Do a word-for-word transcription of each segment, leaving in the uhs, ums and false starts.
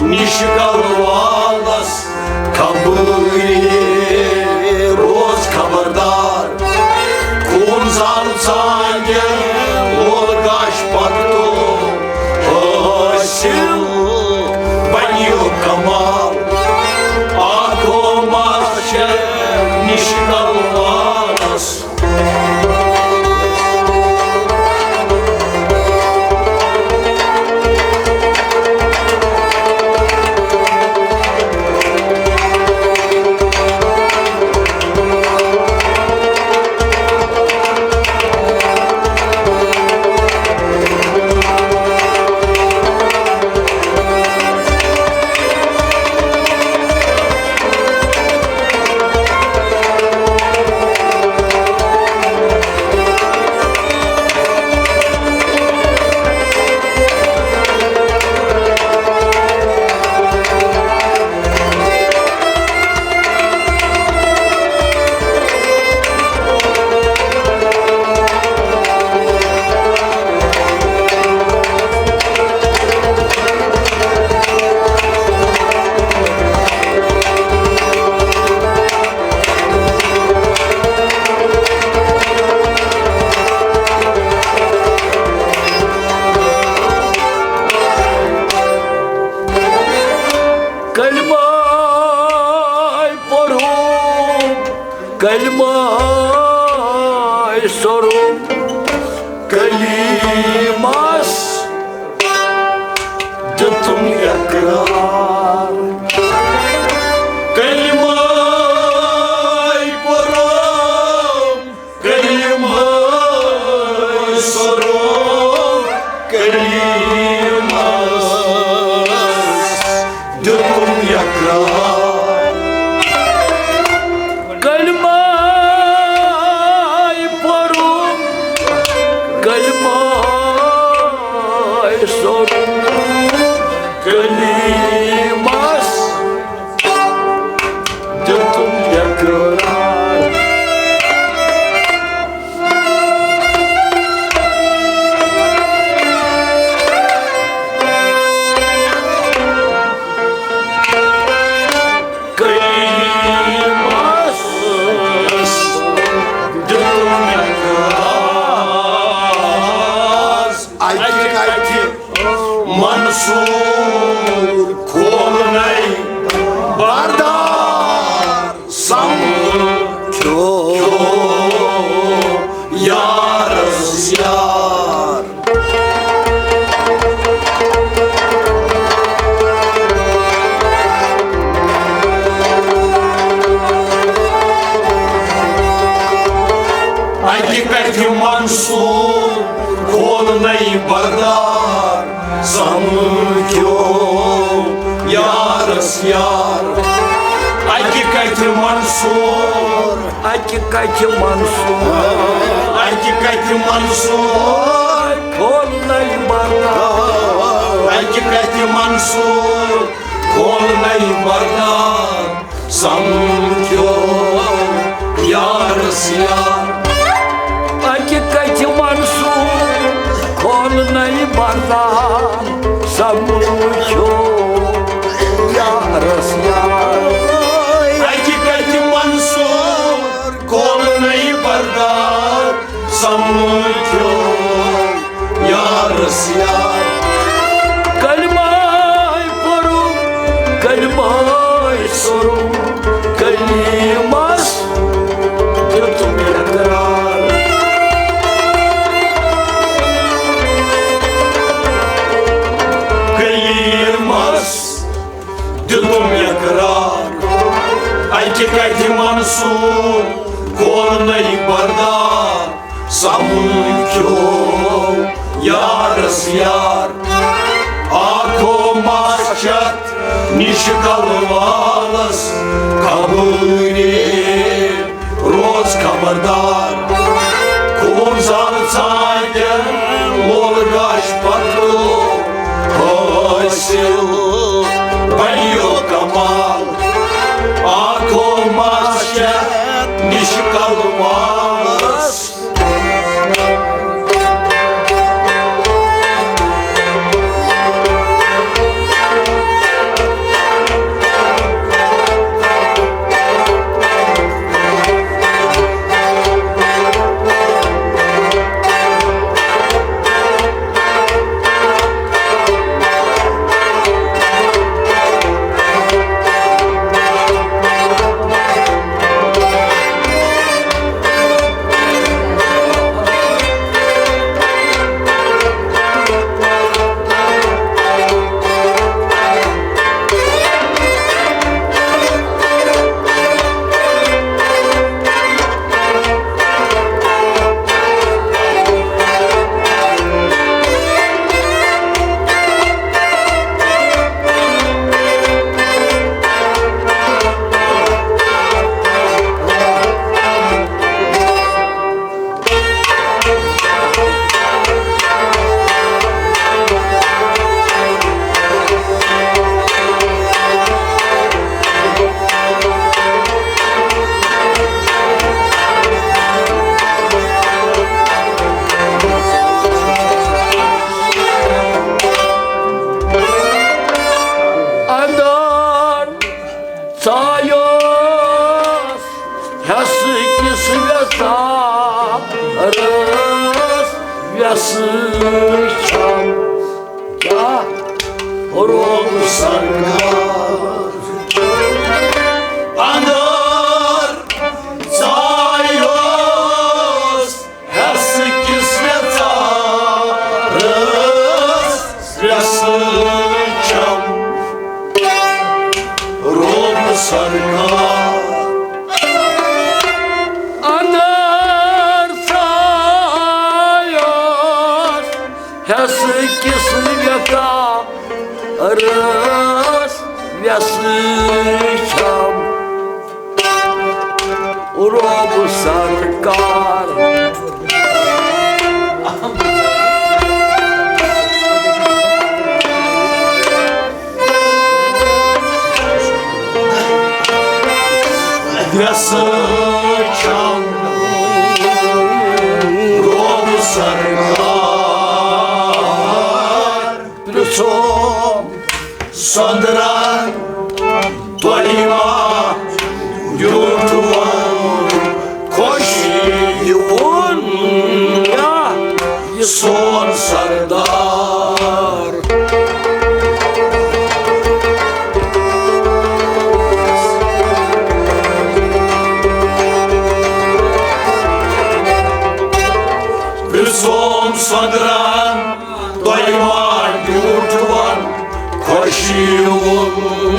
نِش کلوالس خبرِ روز خبردار۔ خوٗن زال ژھانٛڈٮ۪ن لول گاش پتو حٲصِل بنیو کمال۔ آکھو ماشر نِش کلوالس۔ کلمہ پوٚرُم، کلمہ سوٚرُم، کلیمس دیُتُم اقرار۔ کلمہ پوٚرُم، کلمہ سوٚرُم، کلیمس دیُتُم اقرار۔ کلمہ پوٚرُم، کلمہ سوٚرُم، کلیمس دیُتُم اقرار۔ کلیمس دیُتُم اقرار۔ اکہِ کتھِ منصور کھولنے بردار۔ سمکھیو یارس یار۔ اکہِ کتھِ منصور کھولنے بردار۔ سمکھیو یارس یار۔ اکہِ کتھِ منصور۔ اکہِ کتھِ منصور۔ اکہِ کتھِ منصور۔ کھولنے بردار۔ اکہِ کتھِ منصور۔ کھولنے بردار۔ سمکھیو یارس یار۔ اکہِ کتھِ منصور کھولنے بردار۔ سمکھیو یارس یار۔ اکہِ کتھِ منصور کھولنے بردار۔ سمکھیو یارس یار۔ کلمہ پوٚرُم، کلمہ سوٚرُم، کلیمس دیُتُم اقرار۔ کلیمس دیُتُم اقرار۔ اکہِ کتھِ منصور کھولنے بردار۔ سمکھیو یارس یار۔ آکھو ماشر نِش کلوالس خبرِ روز خبردار۔ خوٗن زال ژھانٛڈٮ۪ن لول گاش پتو حٲصِل بنیو کمال۔ آکھو ماشر نِش کلوالس۔ رٲس وٮ۪سہٕ چھم رۄب سرکار۔ وٮ۪سہٕ چھم رۄب سرکار۔ پرٛژھوم سۄنٛدرن، تۄہہِ ما بیوٗٹھوٕ خۄش یِوُن، یا یہِ سون سردار؟ پرٛژھوم سۄنٛدرن، تۄہہِ ما بیوٗٹھوٕ خۄش یِوُن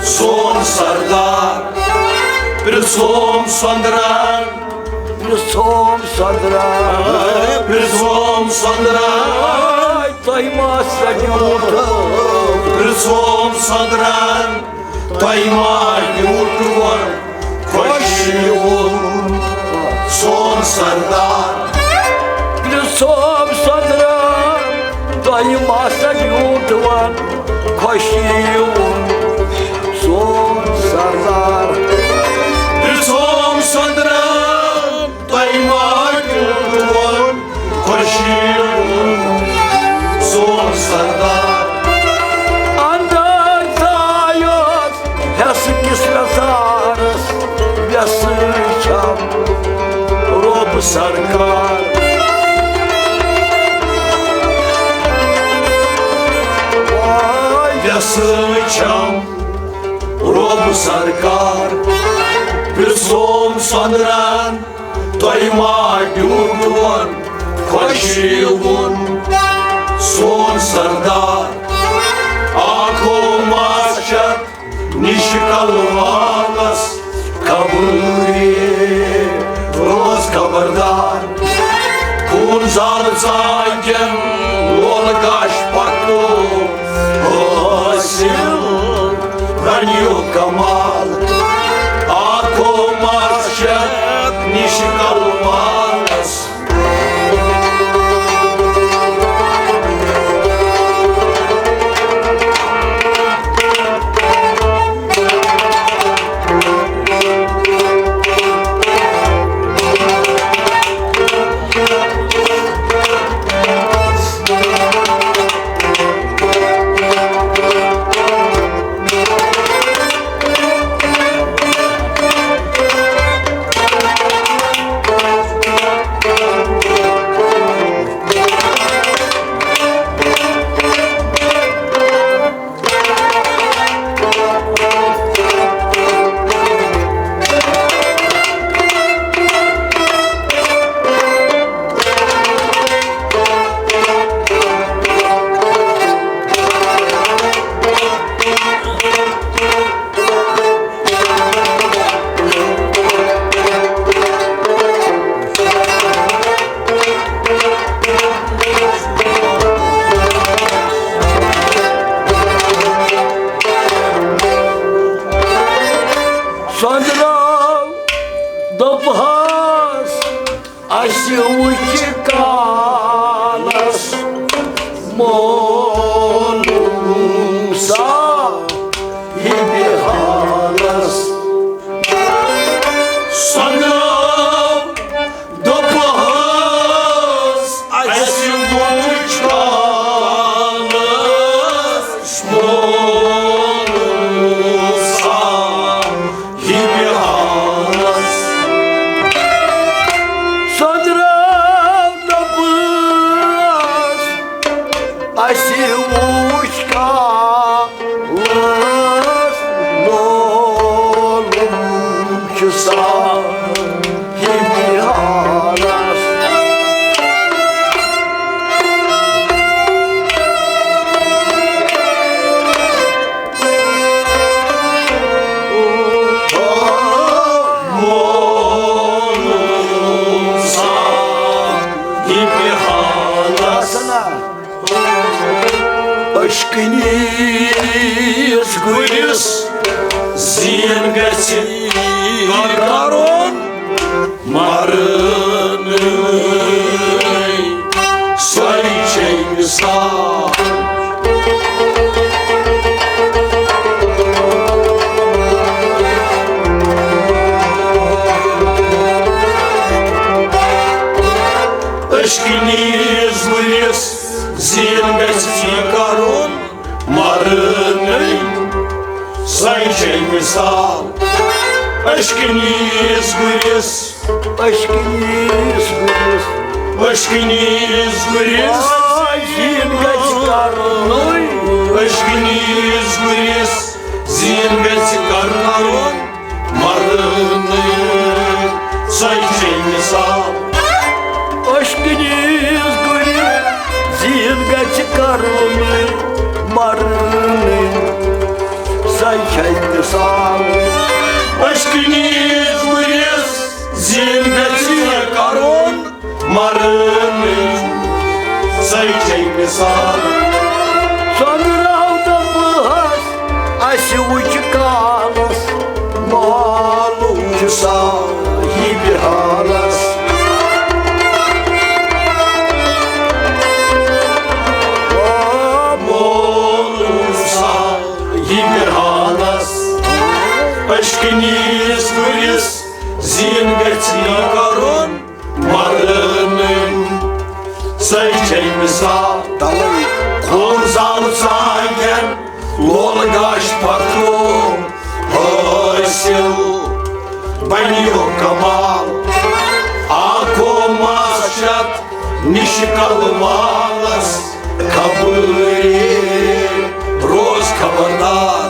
سون سردار؟ پرٛژھوم سۄنٛدرن، پرٛژھوم سۄنٛدرن، پرٛژھوم سۄنٛدرن، تۄہہِ ما سا بیوٗٹھوٕ؟ پرٛژھوم سۄنٛدرن، تۄہہِ ما بیوٗٹھوٕ خۄش یِوُن سون سردار؟ پرٛژھوم سۄنٛدرن، تۄہہِ ما سا بیوٗٹھوٕ خۄش یِوُن سون سردار؟ پرٛژھوم سۄنٛدرن، تۄہہِ ما بیوٗٹھوٕ خۄش یِوُن سون سردار؟ اندر ژایس حصہٕ کِس وٮ۪ژارس، وٮ۪سہٕ چھم رۄب سرکار۔ وٮ۪سہٕ چھم رۄب سرکار۔ پرٛژھوم سۄنٛدرن، تۄہہِ ما بیوٗٹھوٕ خۄش یِوُن سون سردار؟ آکھو ما چھتھ نِش کلوالس خبرے روز خبردار۔ خوٗن زال ژانگٮ۪ن لول گاش پکو حٲصِل رنیو کمال۔ آکھو ما چھتھ نِش کلوالس۔ سۄنٛدرو دوٚپہَس، اَسہِ وٕچھِ کالَس مولوٗم صاحبِ حالَس۔ سۄنٛدرو دوٚپہَس، اَسہِ وٕچھ کالَس مولوٗم صاحبِ حالَس۔ سۄنٛدرو دوٚپہَس، اَسہِ وٕچھ کالَس مولوٗم چھُ صاحبِ حالَس۔ عشقہٕ نیٖس گُرِس زیٖن گژھِ کرُن مرنٕے، سۄے چھے مثال۔ عشقہٕ نیٖس گُرِس زیٖن گژھِ کرُن مرنٕے، سۄے چھے مثال۔ عشقہٕ نیٖس گُرِس، عشقہٕ نیٖس گُرِس، عشقہٕ نیٖس گُرِس زیٖن گژھِ کرُن، عشقہٕ نیٖس گُرِس زیٖن گژھِ کرُن مرنٕے، سۄے چھے مثال۔ عشقہٕ نیٖس گُرِس زیٖن گژھِ کرُن مرنٕے، سۄے چھے مثال۔ عشقہٕ نیٖس گُرِس زیٖن گژھِ کرُن مرنٕے، سۄے چھے مثال۔ سۄنٛدراو دوٚپہَس، اَسہِ وُچھ کالَس، معلوم چھُ صاحبِ حالَس۔ معلوم چھُ صاحبِ حالَس۔ عشقہٕ نیٖس گُرِس زیٖن گژھِ کرُن مرنٕے، سۄے چھے مثال۔ توے خوٗن زالہٕ ژانٛگٮ۪ن لول گاش پکلو حٲصِل بنیو کمال۔ آکو ماس شت نِش کلوالس خبرے روز خبردار۔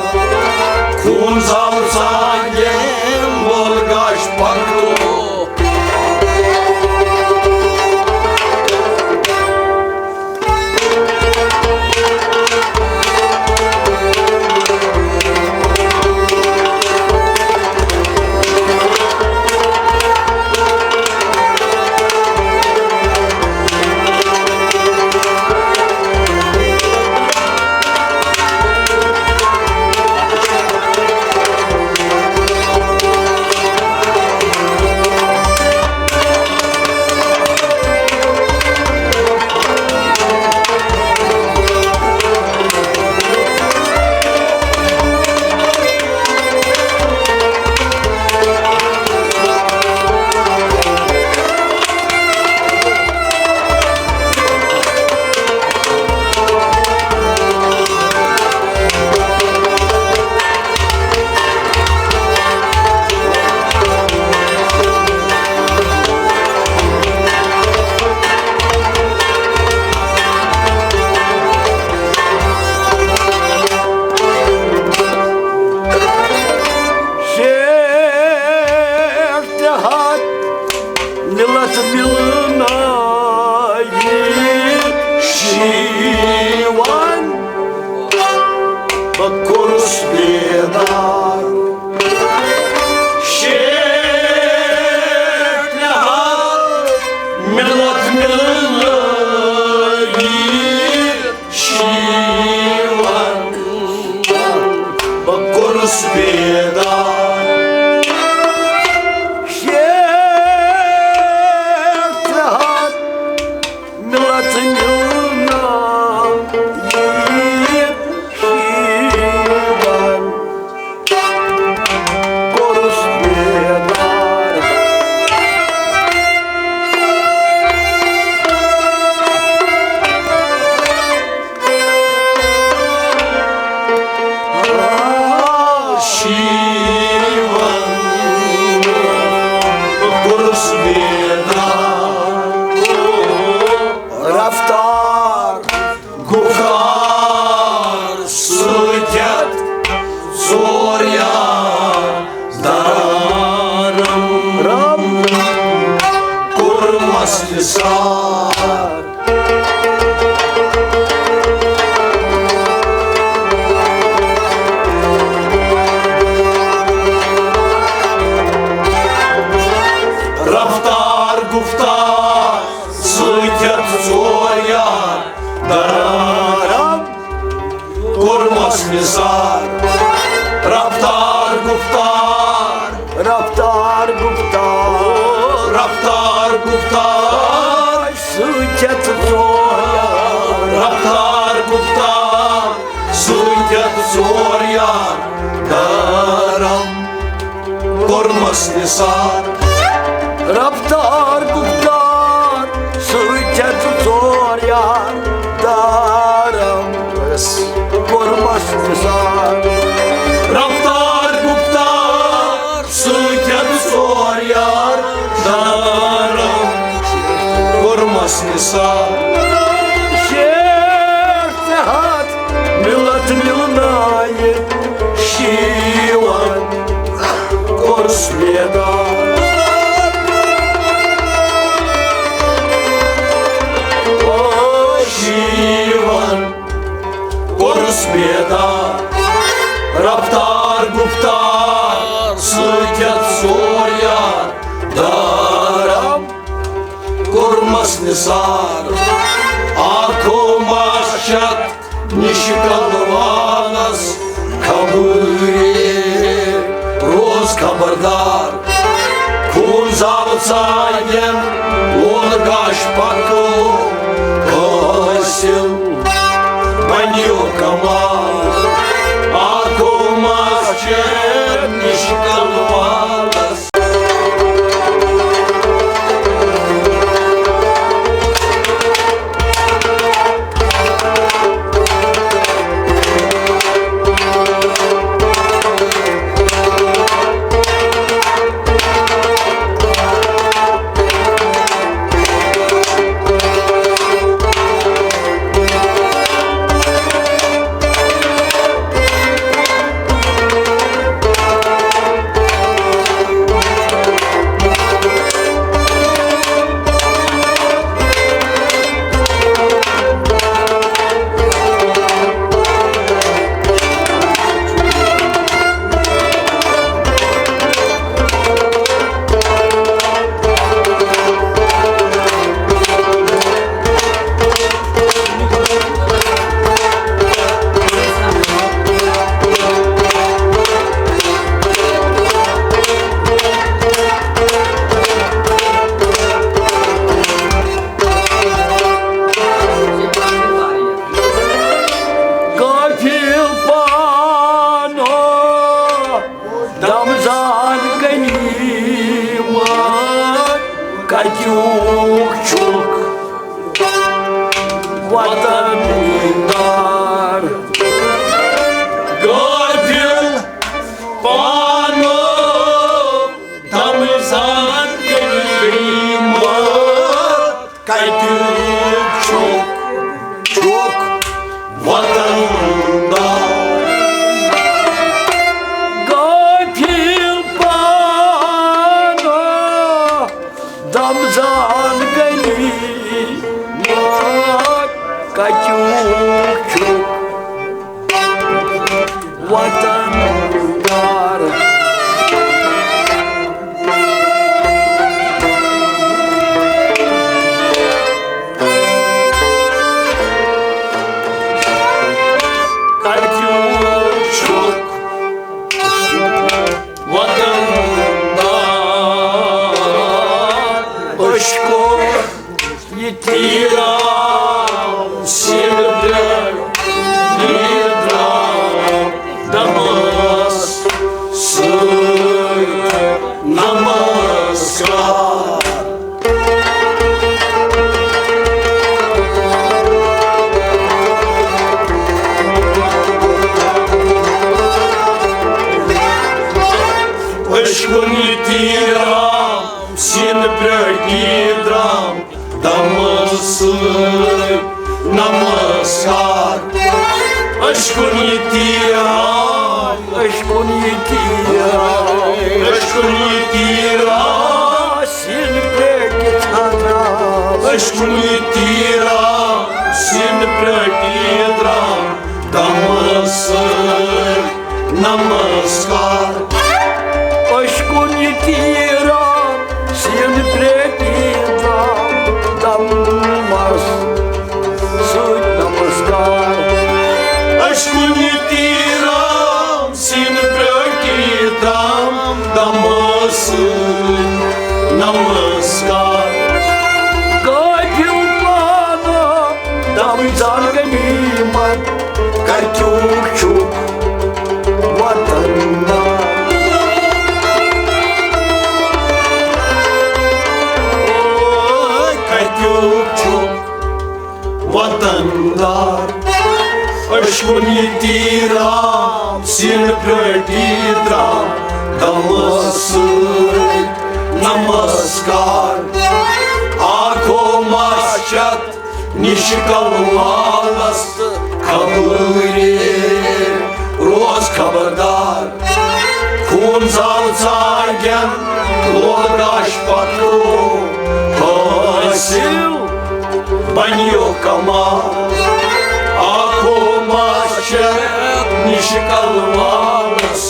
خوٗن زال ژانٛگٮ۪ن وول گاش پکلو۔ شیٹھ تہٕ ہتھ مِلت مِلنٲیِتھ شیٖوان بہٕ کوٚرُس بیدار۔ شیٹھ نہال مِلت مِلنٲیِتھ شیٖوان بہٕ کوٚرُس بیدار۔ شیٹھ نہال مِلت مِلنٲیِتھ شیٖوان کوٚرُس بیدار۔ شیٖوان کوٚرُس بیدار۔ رفتار گُفتار سۭتۍ ژور یا دارم رم کوٚرمس نثار۔ رفتار گُفتار سۭتۍ ژور یا دارم نثار، رفتار گفتار، رفتار گفتار، رفتار گفتار سۭتۍ ہٮ۪تھ ژور یار۔ رفتار گفتار سۭتۍ ہٮ۪تھ ژور یار۔ دارم کوٚرمس نثار۔ رفتار گفتار سۭتۍ ہٮ۪تھ ژور یار۔ دارم کوٚرمس نثار۔ رفتار گفتار سۭتۍ ہٮ۪تھ ژور یار۔ دارم کوٚرمس نثار۔ شیٹھ تہٕ ہتھ مِلت مِلنایہِ شیٖون کوٚرُس بیدار۔ او شیٖون کوٚرُس بیدار۔ رفتار گفتار سۭتۍ یتھ ژور یار۔ دارم کوٚرمس نثار۔ آکھو ماشت نِش کلوالس خبرے روز خبردار۔ خوٗن زال ژاین وول گاش پکو حٲصِل بنیو کمال۔ آکھو ماشت نِش کلوالس غافل پانو دم زان غنیمت کتیُک چھُکھ وطن دار۔ غافل پانو دم زان غنیمت کتیُک چھُکھ، چھُکھ وطن دار۔ غافل پانو دم زان غنیمت کتیُک چھُکھ وطن دار۔ کتیُک چھُکھ وطن دار۔ أسۍ کوٚر یہِ تیٖرام سِنٛدھ پٮ۪ٹھ، یہِ درٛاو دمس سۭتۍ نمسکار۔ أسۍ کُن یہِ تیٖرام سِنٛدھ پٮ۪ٹھ، یہِ درٛاو دمس سۭتۍ نمسکار۔ أسۍ کُن یہِ تیٖرام، أسۍ کُن یہِ تیٖرام، أسۍ کُن یہِ تیٖرام سِنٛدھ پٮ۪ٹھ کِتھ درٛاو۔ أسۍ کُن یہِ تیٖرام سِنٛدھ پٮ۪ٹھ، یہِ درٛاو دمس سۭتۍ نمسکار۔ أسۍ کُن یہِ تیٖرام سِنٛدھ پٮ۪ٹھ، یہِ درٛاو دمس سۭتۍ نمسکار۔ أسۍ کُن یہِ تیٖر نمسکار۔ قٲبِل پانہٕ دم زان غنیٖمت، کتیُک چھُکھ وطن دار؟ کتیُک چھُکھ وطن دار؟ أچھ کُن یہِ تیٖر آو، سیٖنہٕ پھرٛٹھ تیٖر درٛاو، دمس سۭتۍ نمسکار۔ آکھو مس چتھ نِش کلوالس تہٕ خبرے روز خبردار۔ خوٗن زال ژاگٮ۪ن لول گاش پتو حٲصِل بنیو کمال۔ آکھو مس چتھ نِش کلوالس۔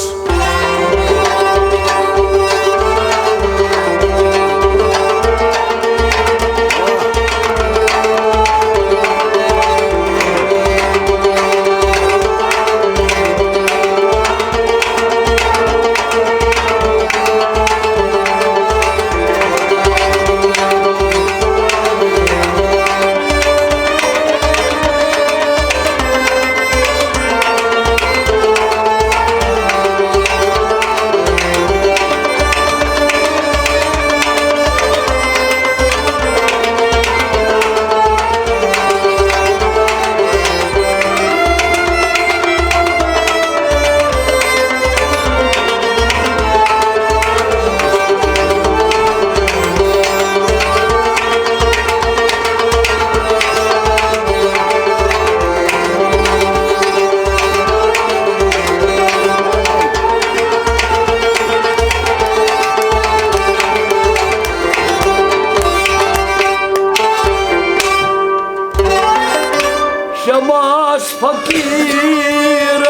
شمس فقیرن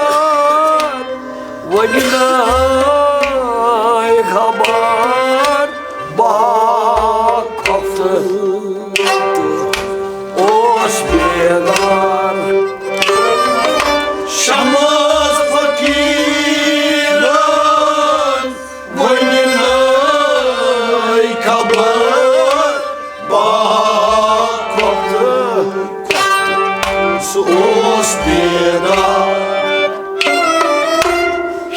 ونہِ ناے خبر باخۄفتہٕ اوس بیدار۔ شمس فقیرن ونہِ ناے خبر باخۄفتہٕ سُہ اوس بیدار۔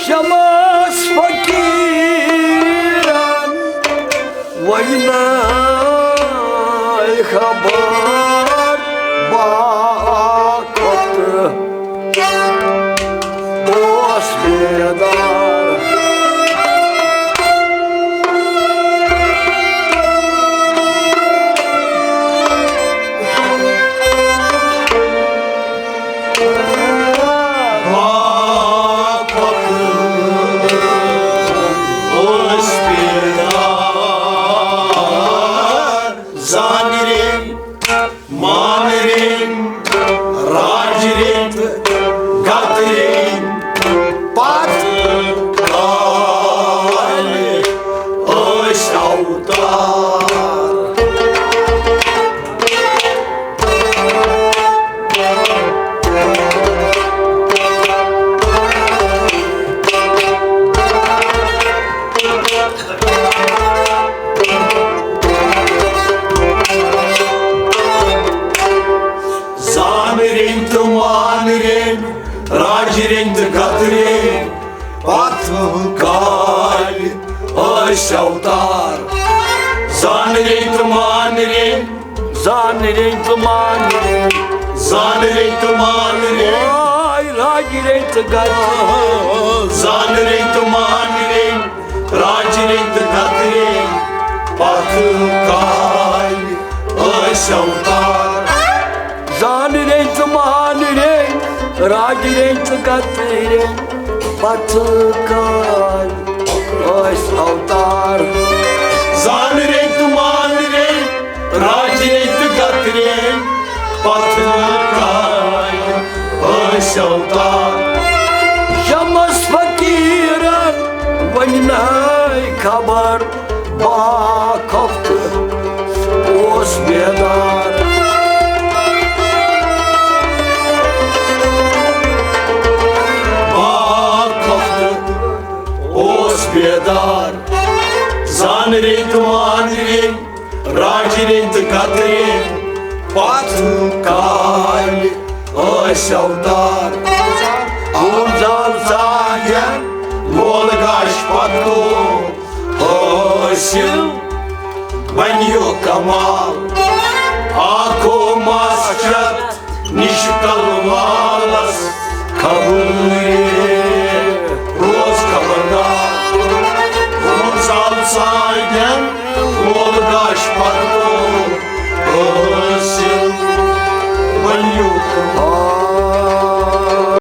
شمس فقیرن ونہِ ناے خبر باخۄفتہٕ اوس بیدار۔ باخۄفتہٕ اوس بیدار۔ زانرین مانرین، راجرین تہٕ گترین، پتہٕ کالہِ ٲسۍ اوتار۔ زانرین تہٕ مانرین، راجرین تہٕ گترین، پتہٕ کالہِ ٲسۍ اوتار۔ زانرین تہٕ مانرین، زانرین تہٕ مانرین، زانرین تہٕ مانرین، آے راجرین تہٕ گترین۔ زانرین تہٕ مانرین، راجرین تہٕ گترین، پتہٕ کالہِ ٲسۍ اوتار۔ زانرین تہٕ مانرین، راجرین تہٕ گترین، پتہٕ کالہِ ٲسۍ اوتار۔ زانرین تہٕ مانرین، راجرین تہٕ گترین، پتہٕ کالہِ ٲسۍ اوتار۔ شمس فقیرن ونہِ ناے خبر باخۄفتہٕ اوس بیدار۔ باخۄفتہٕ اوس بیدار۔ رٔنۍ تہٕ مانرِنۍ، راجہِ رٔنۍ تہٕ کترِنۍ، پتھ کالہِ ٲسۍ اوتار۔ اوزان ژاگٮ۪ن لول گاش پتو حٲصِل بنیو کمال۔ آکو مس چت نِش کل